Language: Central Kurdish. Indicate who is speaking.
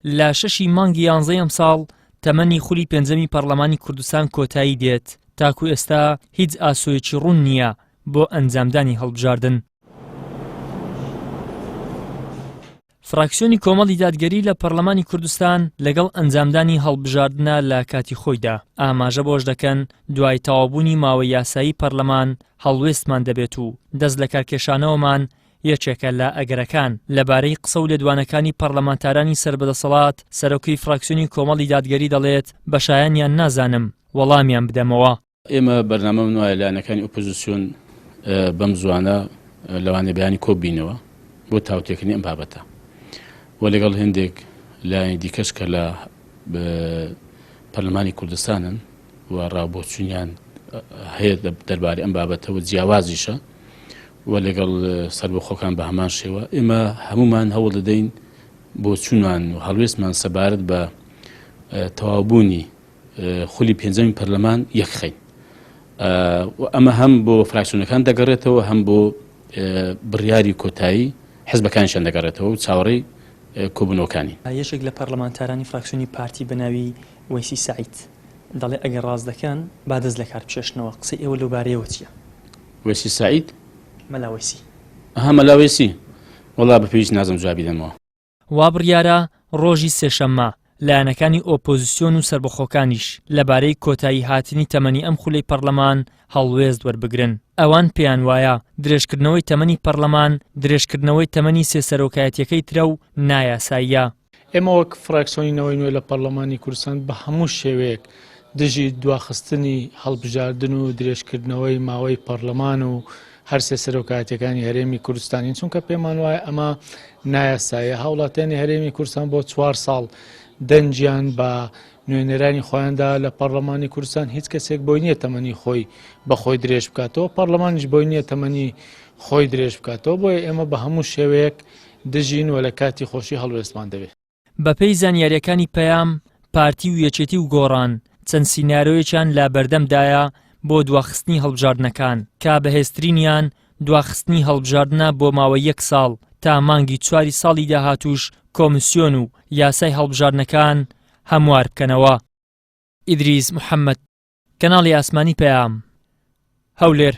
Speaker 1: لە شەشی مانگی یانزەی ئەمساڵ تەمەنی خولی پێنجەمی پەڕلەمانی کوردستان کۆتایی دێت، تاکو ئێستا هیچ ئاسۆیەکی ڕوون نییە بۆ ئەنجامدانی هەڵبژاردن. فراکسیۆنی کۆمەڵی دادگەری لە پەرلەمانی کوردستان لەگەڵ ئەنجامدانی هەڵبژاردنە لە کاتی خۆیدا، ئاماژە بەوەش دەکەن دوای تەواوبوونی ماوەی یاسایی پەرلەمان هەڵوێستمان دەبێت و دەست لەکارکێشانەوەمان یەکێکە لە ئەگەرەکان. لەبارەی قسە و لێدوانەکانی پەرلەمانتارانی سەر بە دەسەڵات، سەرۆکی فراکسیۆنی کۆمەڵی دادگەری دەڵێت بە شایەنیان نازانم وەڵامیان بدەمەوە.
Speaker 2: ئێمە بەرنامەمان وایە لایەنەکانی ئۆپۆزیسیۆن بەم زوانە لەوانەیە بەیانی کۆببینەوە بۆ تاوتێکردنی ئەم بابەتە و لەگەڵ هێندێک لایەنی دیکەش کە لە پەرلەمانی کوردستانن و ڕاوبۆچوونیان هەیە دەربارەی ئەم بابەتە و جیاوازیشە و لەگەڵ سەربەخۆکان بە هەمان شێوە ئێمە هەمومان هەوڵ دەدەین بۆچوونمان و هەڵوێستمان سەبارەت بە تەواوبوونی خولی پێنجەمی پەرلەمان یەکخەین و ئەمە هەم بۆ فراکسیۆنەکان دەگەڕێتەوە هەم بۆ بڕیاری کۆتایی حزبەکانیشان دەگەڕێتەوە و چاوەڕێی کۆبوونەوەکانی.
Speaker 1: یەکێک لە پەرلەمانتارانی فراکسیۆنی پارتی بە ناوی وەیسی سەعید دەڵێ ئەگەر ڕاست دەکەن با دەست لەکار بکێشنەوە، قسەی ئێوە لەو بارەیەوە چییە؟
Speaker 2: وەیسی سەعید؟
Speaker 1: مەلا وەیسی.
Speaker 2: ئەها مەلا وەیسی، وەڵا بە پێویست نازانم جوابی دەمەوە.
Speaker 1: وا بڕیارە ڕۆژی سێشەممە لایەنەکانی ئۆپۆزسیۆن و سەربەخۆکانیش لەبارەی کۆتایی هاتنی تەمەنی ئەم خولەی پەڕلەمان هەڵوێست وەربگرن. ئەوان پێیان وایە درێژکردنەوەی تەمەنی پەڕلەمان درێژکردنەوەی تەمەنی سێ سەرۆکایەتیەکەی ترە و نایاساییە.
Speaker 3: ئێمە وەک فراکسیۆنی نەوەی نوێ لە پەڕلەمانی کوردستان بە هەموو شێوەیەک دژی دواخستنی هەڵبژاردن و درێژکردنەوەی ماوەی پەڕلەمان و هەرسێ سەرۆکایەتیەکانی هەرێمی کوردستانین، چونکە پێمان وایە ئەمە نایاساییە. هاوڵاتیانی هەرێمی کوردستان بۆ چوار ساڵ دەنگیان بە نوێنەرانی خۆیاندا لە پەرلەمانی کوردستان، هیچ کەسێک بۆی نییە تەمەنی خۆی بە خۆی درێژ بکاتەوە، پەرلەمانیش بۆی نییە تەمەنی خۆی درێژ بکاتەوە، بۆیە ئێمە بە هەموو شێوەیەک دژین و لە کاتی خۆشی هەڵوێستمان دەبێت.
Speaker 1: بەپێی زانیارییەکانی پەیام، پارتی و یەکێتی و گۆڕان چەند سینارۆیەکیان لە بەردەمدایە بۆ دواخستنی هەڵبژاردنەکان، کە بەهێزترینیان دواخستنی هەڵبژاردنە بۆ ماوەی یەک ساڵ تا مانگی چواری ساڵی داهاتووش کۆمسیۆن و یاسای هەڵبژاردنەکان هەموار بکەنەوە. ئیدریس محەمەد، کەناڵی ئاسمانی پەیام، هەولێر.